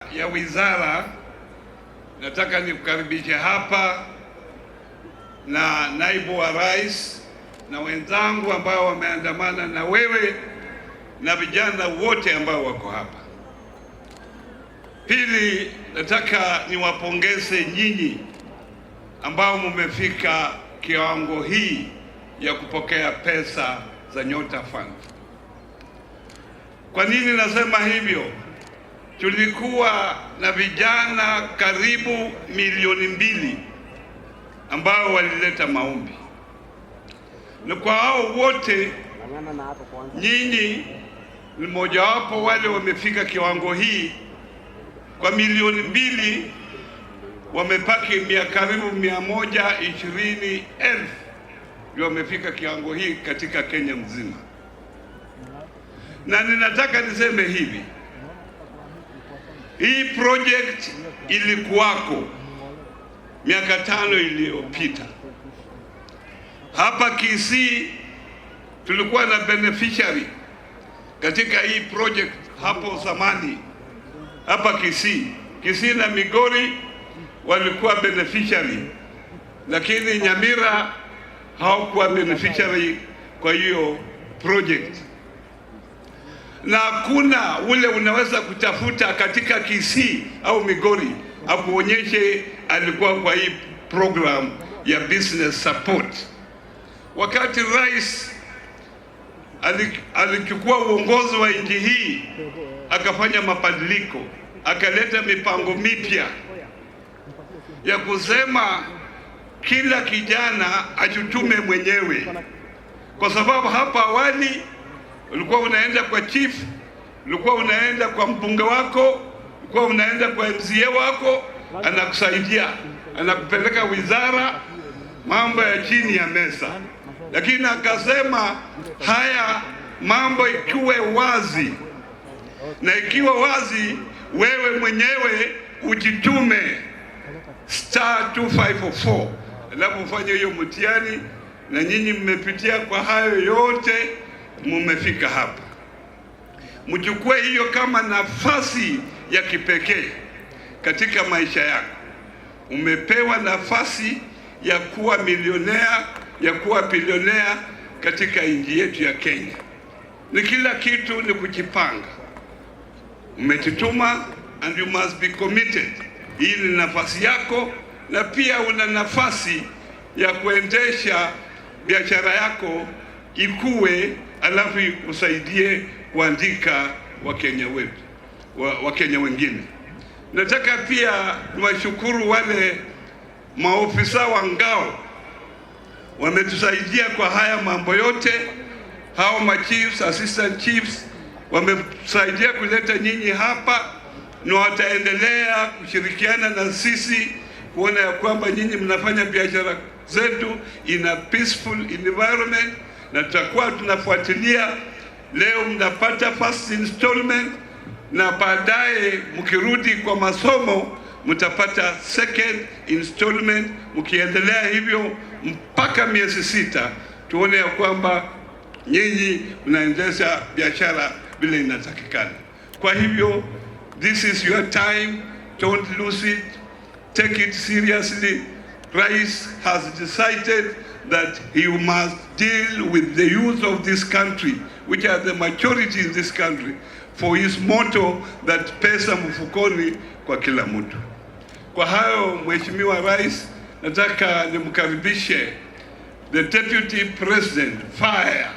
Ya wizara, nataka nikukaribishe hapa na naibu wa rais na wenzangu ambao wameandamana na wewe na vijana wote ambao wako hapa. Pili, nataka niwapongeze nyinyi ambao mumefika kiwango hii ya kupokea pesa za Nyota Fund. Kwa nini nasema hivyo? Tulikuwa na vijana karibu 2 milioni ambao walileta maombi, na kwa hao wote nyinyi ni mmojawapo wale wamefika kiwango hii. Kwa 2 milioni wamepaki karibu 120,000 ndio wamefika kiwango hii katika Kenya mzima, na ninataka niseme hivi, hii project ilikuwako miaka 5 iliyopita. Hapa Kisii tulikuwa na beneficiary katika hii project hapo zamani. Hapa Kisii, Kisii na Migori walikuwa beneficiary, lakini Nyamira hawakuwa beneficiary kwa hiyo project, na hakuna ule unaweza kutafuta katika Kisii au Migori akuonyeshe alikuwa kwa hii program ya business support. Wakati rais alichukua uongozi wa nchi hii, akafanya mabadiliko, akaleta mipango mipya ya kusema kila kijana ajitume mwenyewe, kwa sababu hapa awali ulikuwa unaenda kwa chief, ulikuwa unaenda kwa mbunge wako, ulikuwa unaenda kwa MCA wako, anakusaidia, anakupeleka wizara, mambo ya chini ya meza. Lakini akasema haya mambo ikiwe wazi, na ikiwa wazi, wewe mwenyewe ujitume *2504 alafu ufanye hiyo mtihani, na nyinyi mmepitia kwa hayo yote, mumefika hapa. Mchukue hiyo kama nafasi ya kipekee katika maisha yako. Umepewa nafasi ya kuwa milionea, ya kuwa bilionea katika nchi yetu ya Kenya. Ni kila kitu ni kujipanga. Umejituma and you must be committed. Hii ni nafasi yako, na pia una nafasi ya kuendesha biashara yako ikue, alafu usaidie kuandika Wakenya wetu, Wakenya wengine. Nataka pia niwashukuru wale maofisa wa ngao wametusaidia kwa haya mambo yote. Hao ma chiefs, assistant chiefs wametusaidia kuleta nyinyi hapa, na wataendelea kushirikiana na sisi kuona ya kwamba nyinyi mnafanya biashara zetu in a peaceful environment, na tutakuwa tunafuatilia. Leo mnapata first installment na baadaye mkirudi kwa masomo mtapata second installment, mkiendelea hivyo mpaka miezi 6, tuone ya kwamba nyinyi mnaendesha biashara vile inatakikana. Kwa hivyo this is your time, don't lose it, take it seriously. Rais has decided that he must deal with the youth of this country, which are the majority in this country, for his motto that pesa mfukoni kwa kila mtu. Kwa hayo, Mheshimiwa Rais, nataka nimkaribishe the Deputy President Fire.